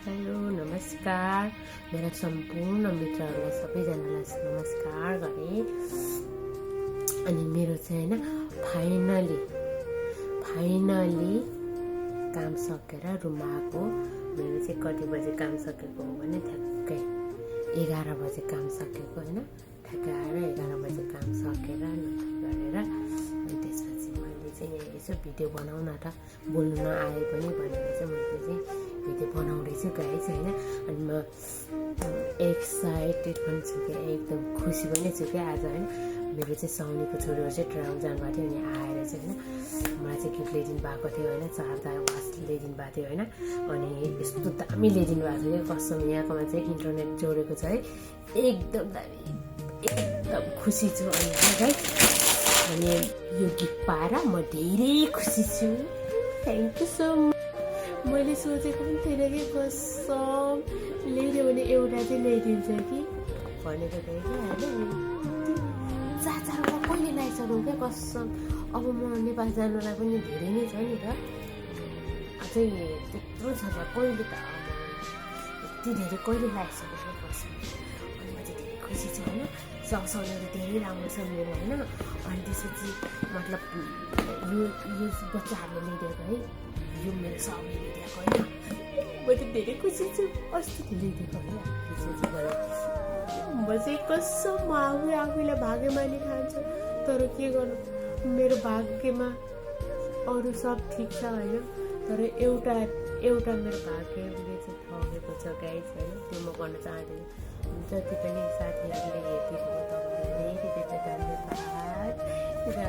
Hello नमस्कार मेरा सम्पूर्ण मित्रहरूलाई सबैजनालाई नमस्कार गरेँ। अनि मेरो चाहिँ होइन फाइनली काम सकेर रुममा आएको। मेरो चाहिँ कति बजे काम सकेको हो भने ठ्याक्कै 11 बजे काम सकेको होइन। ठ्याक्कै आएर 11 बजे काम सकेर गरेर अनि त्यसपछि मैले चाहिँ यसो भिडियो बनाउन त बोल्नु नआए पनि भनेर चाहिँ मैले चाहिँ भिडियो बनाउँदैछु गाइस होइन। अनि म एक्साइटेड पनि छु कि एकदम खुसी पनि छु कि आज होइन। मेरो चाहिँ साउनीको छोरीहरू चाहिँ ट्राभल जानुभएको थियो अनि आएर चाहिँ होइन मलाई चाहिँ गिफ्ट ल्याइदिनु भएको थियो होइन। 4 वाच ल्याइदिनु भएको थियो होइन। अनि यस्तो दामी ल्याइदिनु भएको थियो कसम यहाँकोमा चाहिँ इन्टरनेट जोडेको छ है एकदम दामी एकदम खुसी छु अनि गाइस। अनि यो गिफ्ट पाएर म धेरै खुसी छु। Thank you so much. मैले सोचेको पनि थिएन कि कसम ल्याइदियो भने एउटा चाहिँ ल्याइदिन्छ कि भनेको थिएँ क्या होइन। चारवटा कहिले ल्याइसक्नु क्या कसम। अब म नेपाल जानुलाई पनि धेरै नै छ नि त अझै त्यत्रो छ त कहिले त यति धेरै कहिले ल्याइसक्नु क्या कसम। अनि म चाहिँ धेरै खुसी छु होइन। साउनीहरू धेरै राम्रो छ मेरो होइन। अनि त्यसपछि मतलब यो बच्चाहरूले ल्याइदिएको है यो मेरो सबैले ल्याइदिएको होइन। म चाहिँ धेरै खुसी छु अस्ति ल्याइदिएको होइन। त्यसपछि म चाहिँ कसम म आफैलाई भाग्यमानी खान्छु। तर के गर्नु मेरो भाग्यमा अरू सब ठिक छ होइन। तर एउटा मेरो भाग्यले चाहिँ ठगेको छ गाइस होइन। त्यो म गर्न चाहँदिनँ। जति पनि साथीहरूले हेरिदिनु तपाईँलाई धेरै धेरै धन्यवाद र